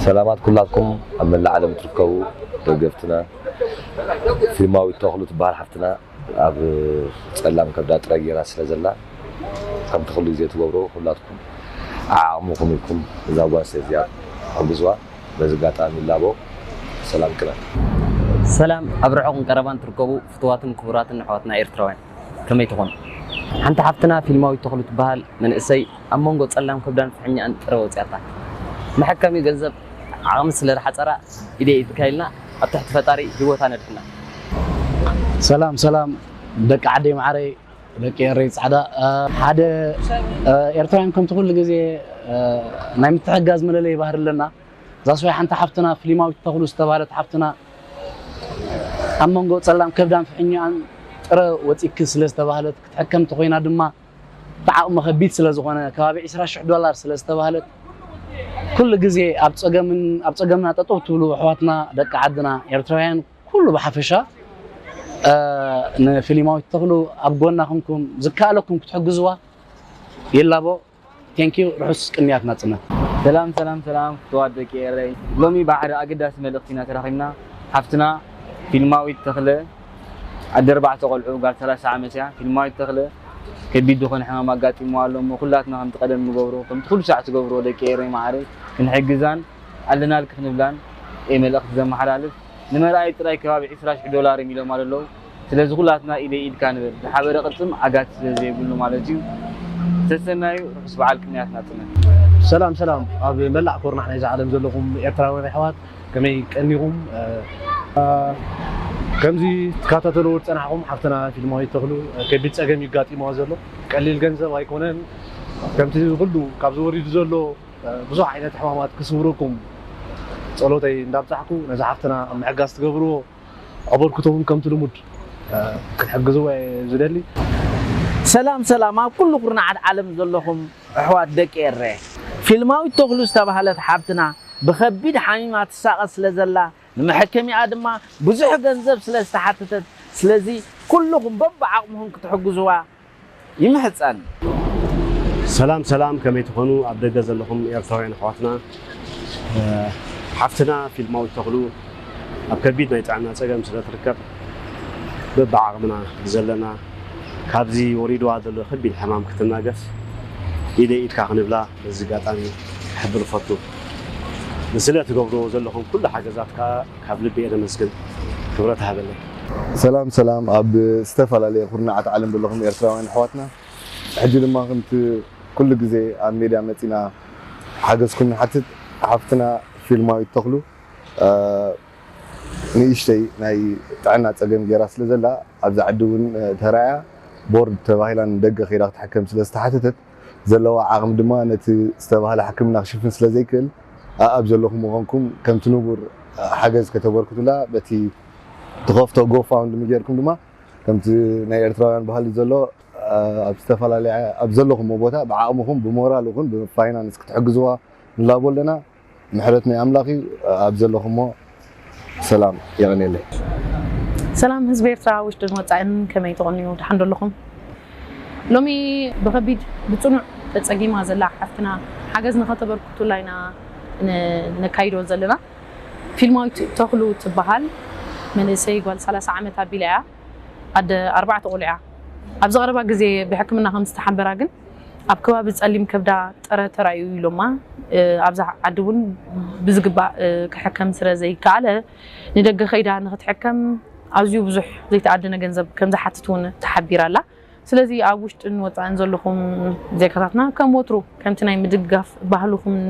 ሰላማት ኩላትኩም ኣብ መላእ ዓለም ትርከቡ ደገፍትና። ፊልማዊት ተኽሉ ትበሃል ሓፍትና ኣብ ጸላም ከብዳ ጥረ ጌራ ስለ ዘላ፣ ከምቲ ኩሉ ግዜ ትገብሮ ኩላትኩም ዓዓቕምኹም ኢልኩም እዛ ጓል ኣንስተይቲ እዚኣ ትሕግዝዋ። በዚ ኣጋጣሚ ላቦ ሰላም ቅነ። ሰላም ኣብ ርሑቕን ቀረባን ትርከቡ ፍትዋትን ክቡራትን ኣሕዋትና ኤርትራውያን፣ ከመይ ትኾኑ? ሓንቲ ሓፍትና ፊልማዊት ተኽሉ ትበሃል መንእሰይ ኣብ መንጎ ጸላም ከብዳን ፍሕኛኣን ጥረ ወጺኣታ። መሐከሚ ገንዘብ ዓቕሚ ስለ ዝሓጸራ ኢደ ኢድካ ኢልና ኣብ ትሕቲ ፈጣሪ ህይወታ ነድሕና። ሰላም ሰላም ደቂ ዓደይ ማዕረይ ደቂ ኤረይ ጻዕዳ። ሓደ ኤርትራውያን ከምቲ ኩሉ ግዜ ናይ ምትሕጋዝ መለለይ ባህሪ ኣለና። እዛ ሰበይ ሓንቲ ሓፍትና ፍሊማዊት ተኽሉ ዝተባህለት ሓፍትና ኣብ መንጎ ጸላም ከብዳን ፍሕኛኣን ጥረ ወጺኪ ስለ ዝተባህለት ክትሕከም ተኾይና ድማ እቲ ዓቕሚ ከቢድ ስለ ዝኾነ ከባቢ ዕስራ ሽሕ ዶላር ስለ ዝተባህለት ኩሉ ግዜ ኣብ ጸገምን ኣብ ጸገምና ጠጠው ትብሉ ኣሕዋትና ደቂ ዓድና ኤርትራውያን ኩሉ ብሓፈሻ ንፊሊማዊት ተኽሉ ኣብ ጎና ኮንኩም ዝከኣለኩም ክትሕግዝዋ ይላቦ። Thank you። ርሑስ ቅንያት ናጽነት። ሰላም ሰላም ሰላም ፍትዋት ደቂ ኤረይ፣ ሎሚ ብሓደ ኣገዳሲ መልእኽቲ ኢና ተራኺብና። ሓፍትና ፊልማዊት ተኽለ ኣደ ኣርባዕተ ቆልዑ ጓል ሰላሳ ዓመት እያ። ፊልማዊት ተኽለ ከቢድ ዝኾነ ሕማም ኣጋጢምዋ ኣሎ እሞ ኩላትና ከምቲ ቀደም ንገብሮ ከምቲ ኩሉ ሳዕ ትገብርዎ ደቂ ኤረይ ማዕረይ ክንሕግዛን ኣለናልኪ ክንብላን እየ መልእኽቲ ዘመሓላልፍ። ንመርኣይ ጥራይ ከባቢ ዕስራ ሽሕ ዶላር እዮም ኢሎም ኣለዉ። ስለዚ ኩላትና ኢደይ ኢድካ ንበል። ዝሓበረ ቅርጽም ዓጋቲ ስለ ዘይብሉ ማለት እዩ። ሰሰናዩ ርሑስ በዓል ቅንያት ናጽነት። ሰላም ሰላም ኣብ መላእ ኮርናዕ ናይዚ ዓለም ዘለኹም ኤርትራውያን ኣሕዋት ከመይ ቀኒኹም? ከምዚ ትከታተልዎ ዝጸናሕኩም ሓፍትና ፊልማዊት ተኽሉ ከቢድ ጸገም ይጋጢምዋ ዘሎ ቀሊል ገንዘብ ኣይኮነን። ከምቲ ኩሉ ካብዚ ወሪዱ ዘሎ ብዙሕ ዓይነት ሕማማት ክስውረኩም ጸሎተይ እንዳብጻሕኩ ነዛ ሓፍትና ኣብ ምሕጋዝ ትገብርዎ ኣበርክቶ እውን ከምቲ ልሙድ ክትሕግዝዎ እየ ዝደሊ። ሰላም ሰላም ኣብ ኩሉ ኩርናዓት ዓለም ዘለኹም ኣሕዋት ደቂ ኤረ። ፊልማዊት ተኽሉ ዝተባህለት ሓብትና ብኸቢድ ሓሚማ ትሳቐ ስለ ዘላ ንመሐከሚኣ ድማ ብዙሕ ገንዘብ ስለ ዝተሓተተት ስለዚ ኩልኹም በብዓቕምኹም ክትሕግዝዋ ይምሕጸን። ሰላም ሰላም ከመይ ትኾኑ ኣብ ደገ ዘለኹም ኤርትራውያን ኣሕዋትና። ሓፍትና ፊልማዊት ተኽሉ ኣብ ከቢድ ናይ ጥዕና ጸገም ስለ ትርከብ በብዓቕምና ብዘለና ካብዚ ወሪድዋ ዘሎ ከቢድ ሕማም ክትናገፍ ኢደ ኢድካ ክንብላ በዚ ኣጋጣሚ ክሕብር እፈቱ። ንስለ ትገብርዎ ዘለኹም ኩሉ ሓገዛት ከኣ ካብ ልቢ እየ ዘመስግን። ክብረት ሃበለይ። ሰላም ሰላም ኣብ ዝተፈላለየ ኩርናዓት ዓለም ዘለኹም ኤርትራውያን ኣሕዋትና ሕጂ ድማ ከምቲ ኩሉ ግዜ ኣብ ሜድያ መጺና ሓገዝኩም ንሓትት ሓፍትና ፊልማዊት ተኽሉ ንእሽተይ ናይ ጥዕና ጸገም ገይራ ስለ ዘላ ኣብዚ ዓዲ እውን ተራእያ ቦርድ ተባሂላ ንደገ ከይዳ ክትሕከም ስለ ዝተሓተተት ዘለዋ ዓቕሚ ድማ ነቲ ዝተባህለ ሕክምና ክሽፍን ስለ ዘይክእል ኣኣብ ዘለኹም ምዃንኩም ከምቲ ንቡር ሓገዝ ከተበርክቱላ በቲ ትኸፍቶ ጎፋውንድሚ ጌርኩም ድማ ከምቲ ናይ ኤርትራውያን ባህሊ ዘሎ ኣብ ዝተፈላለየ ኣብ ዘለኹሞ ቦታ ብዓቕምኹም ብሞራል ይኹን ብፋይናንስ ክትሕግዝዋ ንላቦ ኣለና። ምሕረት ናይ ኣምላኽ እዩ። ኣብ ዘለኹሞ ሰላም የቐንየለይ። ሰላም ህዝቢ ኤርትራ ውሽጥን ወፃእን ከመይ ትኾንዩ ድሓን ደለኹም? ሎሚ ብኸቢድ ብፅኑዕ ተፀጊማ ዘላ ሓፍትና ሓገዝ ንኸተበርክቱላ ኢና ነካይዶ ዘለና። ፊልማዊት ተኽሉ ትበሃል መንእሰይ ጓል ሰላሳ ዓመት ኣቢላ እያ። ኣደ ኣርባዕተ ቆልዑ እያ። ኣብዚ ቀረባ ግዜ ብሕክምና ከም ዝተሓበራ ግን ኣብ ከባቢ ጸሊም ከብዳ ጥረ ተራእዩ ኢሎማ። ኣብዛ ዓዲ እውን ብዝግባእ ክሕከም ስለ ዘይከኣለ ንደገ ከይዳ ንክትሕከም ኣዝዩ ብዙሕ ዘይተኣደነ ገንዘብ ከም ዝሓትት እውን ተሓቢራ ኣላ። ስለዚ ኣብ ውሽጥን ወፃእን ዘለኹም ዜጋታትና ከም ወትሩ ከምቲ ናይ ምድጋፍ ባህልኹምን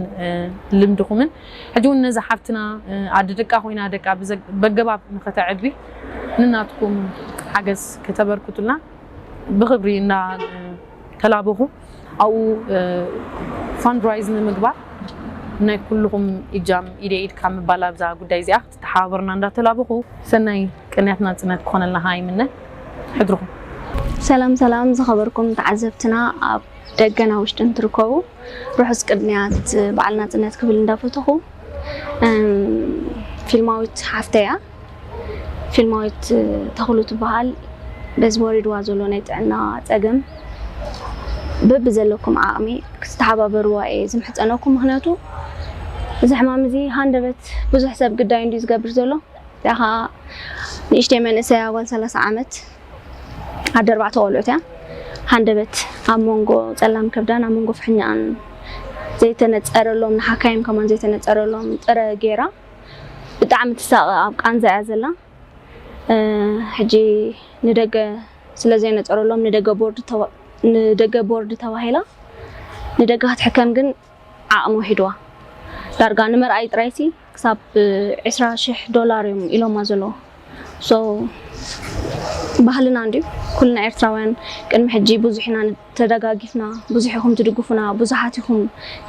ልምድኹምን ሕጂ እውን ነዛ ሓፍትና ኣደ ደቃ ኮይና ደቃ በገባብ ንኸተዕቢ ንናትኩም ሓገዝ ከተበርክቱልና ብክብሪ እና ተላበኹ ኣብኡ fundraise ንምግባር ናይ ኩልኹም እጃም ኢደ ኢድካ ምባል ኣብዛ ጉዳይ እዚኣ ክትተሓባበርና እንዳተላበኹ ሰናይ ቅንያት ናጽነት ክኾነልና ከዓ ይምነ። ሕድርኹም። ሰላም ሰላም ዝኸበርኩም ተዓዘብትና ኣብ ደገና ውሽጥን ትርከቡ ርሑስ ቅንያት በዓል ናጽነት ክብል እንዳፈተኹ ፊልማዊት ሓፍተያ ፊልማዊት ተኽሉ ትበሃል በዚ ወሪድዋ ዘሎ ናይ ጥዕና ፀገም በቢ ዘለኩም ዓቕሚ ክትተሓባበርዋ እየ ዝምሕፀነኩም ምክንያቱ እዚ ሕማም እዚ ሃንደበት ብዙሕ ሰብ ግዳይ እንድዩ ዝገብር ዘሎ። እዚኣ ኸዓ ንእሽተይ መንእሰያ ጓል ሰላሳ ዓመት ኣደ ኣርባዕተ ቆልዑት እያ። ሃንደበት ኣብ መንጎ ጸላም ከብዳን ኣብ መንጎ ፍሕኛኣን ዘይተነጸረሎም፣ ንሓካይም ከማን ዘይተነጸረሎም ጥረ ገይራ ብጣዕሚ ትሳቐ ኣብ ቃንዛ እያ ዘላ። እ፣ ሕጂ ንደገ ስለ ዘይነጸረሎም ንደገ ቦርድ ተዋ-፣ ንደገ ቦርድ ተባሂላ ንደገ ክትሕከም ግን ዓቕሚ ውሒድዋ። ዳርጋ ንመርኣይ ጥራይሲ ክሳብ ዕስራ ሽሕ ዶላር እዮም ኢሎማ ዘለዉ። So ባህልና እንድዩ። ኩልና ኤርትራውያን ቅድሚ ሕጂ ብዙሕ ኢና ተደጋጊፍና፣ ብዙሕ ኢኹም ትድግፉና፣ ብዙሓት ኢኹም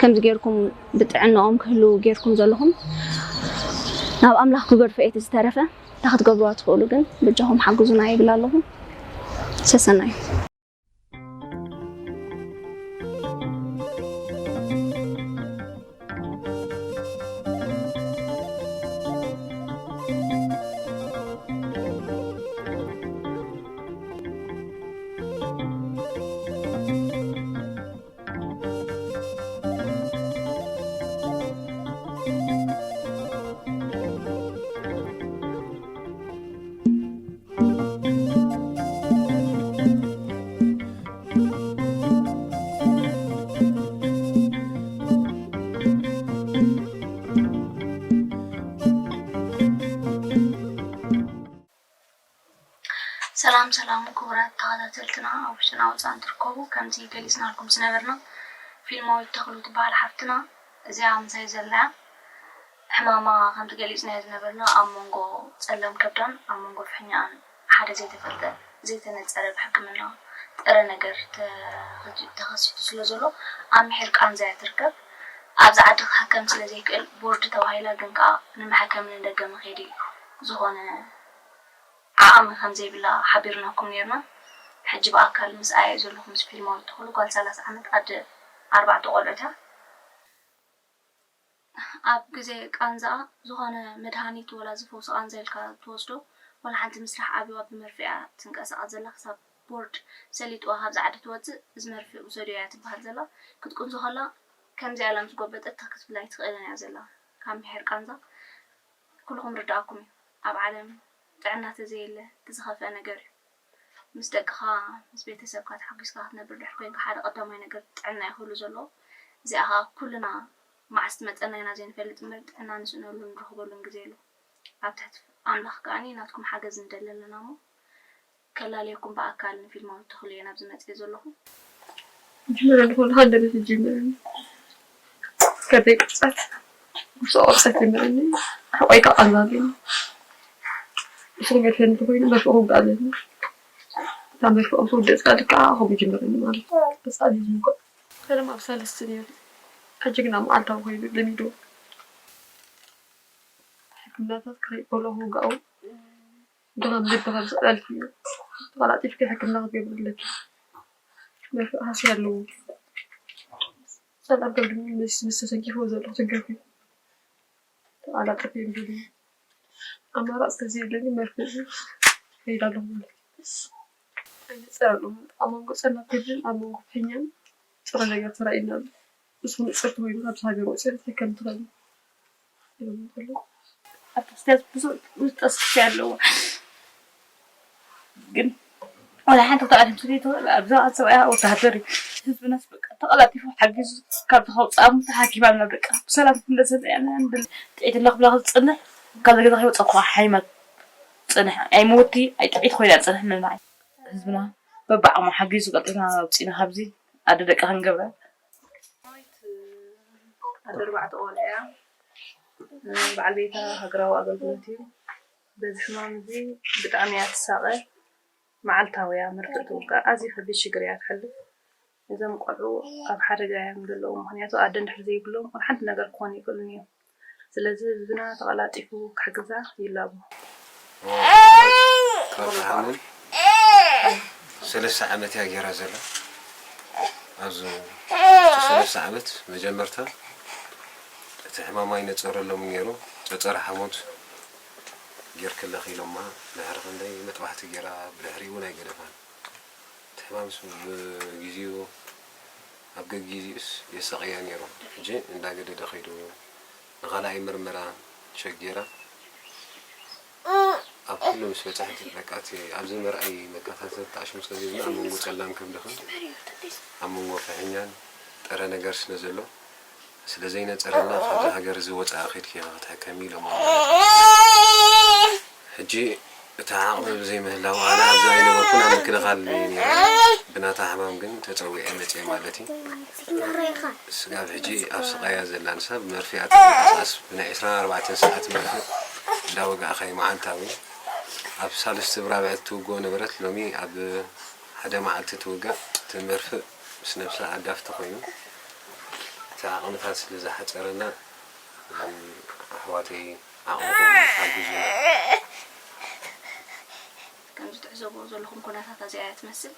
ከምዚ ጌርኩም ብጥዕናኦም ክህልዉ ጌርኩም ዘለኹም። ናብ ኣምላኽ ክገድፎ እየ እቲ ዝተረፈ። እንታይ ክትገብርዋ ትኽእሉ ግን በጃኹም ሓግዙና ይብል ኣለኹ። ሰሰናዩ። ሰላም ሰላም ክቡራት ተኸታተልትና ኣብ ውሽጥን ኣብ ወጻእን ትርከቡ፣ ከምዚ ገሊጽናልኩም ዝነበርና ፊልማዊት ተኽሉ ትበሃል ሓፍትና እዚኣ ምሳይ ዘላ ሕማማ ከምቲ ገሊጽናዮ ዝነበርና ኣብ መንጎ ጸላም ከብዳን ኣብ መንጎ ፍሕኛኣን ሓደ ዘይተፈልጠ ዘይተነጸረ ብሕክምና ጥረ ነገር ተኸሲ-፣ ተኸሲቱ ስለ ዘሎ ኣብ ምሒር ቃንዛ እያ ትርከብ። ኣብዚ ዓዲ ክሕከም ስለ ዘይክእል ቦርድ ተባሂላ ግን ከኣ ንመሐከሚ ንደገ መኸዲ ዝኾነ ዓቕሚ ከም ዘይብላ ሓቢርናኩም ኔርና። ሕጂ ብኣካል ምስኣ እየ ዘለኹ ምስ ፊልማዊት ተኽሉ ጓል ሰላሳ ዓመት ኣደ ኣርባዕተ ቆልዑት እያ። ኣብ ግዜ ቃንዛኣ ዝኾነ መድሃኒት ወላ እዚ ፈውሲ ቃንዛ ኢልካ ትወስዶ ወላ ሓንቲ ምስራሕ ኣብዋ ብመርፍእ እያ ትንቀሳቐስ ዘላ ክሳብ ቦርድ ሰሊጥዋ ካብዚ ዓዲ ትወፅእ እዚ መርፍእ ውሰድዮ እያ ትበሃል ዘላ። ክትቁንዞ ከላ ከምዚኣ ኢላ ምስ ጎበጠት ትኽ ክትብል ኣይትኽእልን እያ ዘላ ካብ ምሒር ቃንዛ። ኩልኹም ርድኣኩም እዩ። ኣብ ዓለም ጥዕና ተዘየለ እቲ ዝኸፍአ ነገር እዩ። ምስ ደቅኻ ምስ ቤተሰብካ ተሓጒስካ ክትነብር ድሕር ኮይንካ ሓደ ቀዳማይ ነገር ጥዕና እዩ ክህሉ ዘለዎ። እዚኣ ኸዓ ኩልና መዓስ ትመፀና ኢና ዘይንፈልጥ እምበር ጥዕና ንስእነሉን ንረኽበሉን ግዜ ኣሎ። ኣብ ትሕቲ ኣምላኽ ከዓኒ ናትኩም ሓገዝ ንደሊ ኣለና እሞ ከላለየኩም ብኣካል ንፊልማዊት ተኽሉ እየ ናብዚ መፅየ ዘለኹ። ጅምር ኣለኹ ኣለኻ እንደበት ጅምር ከብደይ ቅርፀት ውስኦ ቅርፀት ጀመረኒ። ሕቆይ ከቃዛለኒ። እሱ ገድፈኒ ተኮይኑ መርፍእ ክውጋእ ኣለኒ። እታ መርፍእ ምስ ውደእት ከኣ ልክዓ ከምኡ ጀመረኒ ማለት እዩ። ተሳሊ ዝውጋእ። ቀደም ኣብ ሳልስቲ ነይሩ። ሕጂ ግና መዓልታዊ ኮይኑ ለሚዶ። ሕክምናታት ክኸይድ ከሎ ክውጋእ እውን ድኻም ልቢ ካብ ዘዕለልክዮ ተቐላጢፍኪ ሕክምና ክትገብሪ ኣለኪ። መርፍእ ሃስያ ኣለዎ። ጸላም ከብዲ ምስ ምስ ተሰንኪፍዎ ዘሎ ክትገርፊ ተቐላጠፊ እዮም ዝብሉኒ። ኣማራጺ ተዘየለኒ መርፍእ እዚ ከይድ ኣለኹ ማለት እዩ። ኣይነጸረሉን። ኣብ መንጎ ጸላም ከብድን ኣብ መንጎ ፍሕኛን ጥረ ነገር ተራእዩና ኣሎ። ንስኹም ንጽርቲ ኮይኑ ካብዚ ሃገር ወጺኹም ክትሕከሙ ትኽእሉ። ኢሎም እንከለዉ፣ ኣብ ተስፋ ብዙሕ፣ ብዙሕ ተስፋ ኣለዎ። ግን ዋላ ሓንቲ ክትኣለም ስለ ዘይትኽእል፣ ኣብዚ ሰብኣያ ወተሃደር እዩ። ህዝብናስ በቃ ተቐላጢፉ ሓጊዙ ካብዚ ከውፅኣም ተሓኪማም ናብ ደቃ ብሰላም ክትምለሰልና ኢና ንደሊ። ጥዒት እንዳ ክብላ ዝፅንሕ፣ ካብዚ ገዛ ከይወፀ እኳ ሓይማ ትፅንሕ። ኣይመውቲ፣ ኣይ ጥዒት ኮይና ትፅንሕ ንናይ። ህዝብና በብዓቕሙ ሓጊዙ ቀልጢፍና ኣውፂእና ካብዚ ኣደ ደቃ ክንገብራ። ኣደ ኣርባዕተ ቆልዑ እያ። በዓል ቤታ ሃገራዊ ኣገልግሎት እዩ። በዚ ሕማም እዚ ብጣዕሚ እያ ትሳቐ። መዓልታዊ እያ መርፍእ ትውጋእ። ኣዝዩ ከቢድ ሽግር እያ ትሓልፍ። እዞም ቆልዑ ኣብ ሓደጋ እዮም ዘለዉ። ምኽንያቱ ኣደ እንድሕር ዘይብሎም ዋላ ሓንቲ ነገር ክኾኑ ኣይክእሉን እዮም። ስለዚ ህዝብና ተቐላጢፉ ክሕግዛ ይላቦ። ካብ ዝሓምን ሰለስተ ዓመት እያ ጌራ ዘላ። ኣብዚ ሰለስተ ዓመት መጀመርታ እቲ ሕማማ ይነጸረሎም ነይሩ። ጸጸረ ሓሞት ጌርክለኺ ኢሎማ፣ ድሕሪ ክንደይ መጥባሕቲ ጌራ፣ ብድሕሪኡ እውን ኣይገደፋን። እቲ ሕማምስ ብግዜኡ፣ ኣብ ገጊዜኡስ የሳቕያ ነይሩ። ሕጂ እንዳገደደ ከይዱ፣ ንኻልኣይ ምርመራ ሸጊራ ኣብ ኩሉ ምስ በጻሕት በቃ እቲ ኣብዚ መርኣይ መከታተል ተኣሽሙ ስለ ዝብና ኣብ መንጎ ጸላም ከብድኽን ኣብ መንጎ ፍሕኛን ጥረ ነገር ስለ ዘሎ ስለ ዘይነጸረልና ካብዚ ሃገር እዚ ወጻኢ ከይድኪ ኢኺ ክትሕከሚ ኢሎሞ። ሕጂ እቲ ዓቕሚ ብዘይምህላው ኣነ ኣብዚ ኣይነበርኩን ኣብ ምክልኻል እየ ነይረ። ብናታ ሕማም ግን ተጸዊዐ መጽየ ማለት እዩ። ስጋብ ሕጂ ኣብ ስቓያ ዘላ ንሳ ብመርፍእ እያ ትንቀሳቐስ። ብናይ ዕስራን ኣርባዕተን ሰዓት መርፍእ እንዳወጋእኻ እዩ መዓልታዊ። ኣብ ሳልስቲ ብራብዐ ትውግኦ ነበረት፣ ሎሚ ኣብ ሓደ መዓልቲ ትውጋእ። እቲ መርፍእ ምስ ነብሳ ኣዳፍቲ ኮይኑ እቲ ዓቕምታት ስለ ዝሓጸረና ኣሕዋተይ ዓቕምኹም ሓግዙና። ከምዚ ትዕዘብዎ ዘለኹም ኩነታት እዚኣ እያ ትመስል።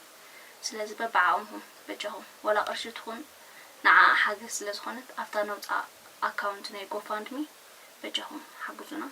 ስለዚ በብዓቕምኹም በጃኹም ወላ ቅርሺ ትኹን ንዓኣ ሓገዝ ስለ ዝኾነት ኣብታ ነውፃ ኣካውንት ናይ ጎፋንድሚ በጃኹም ሓግዙና።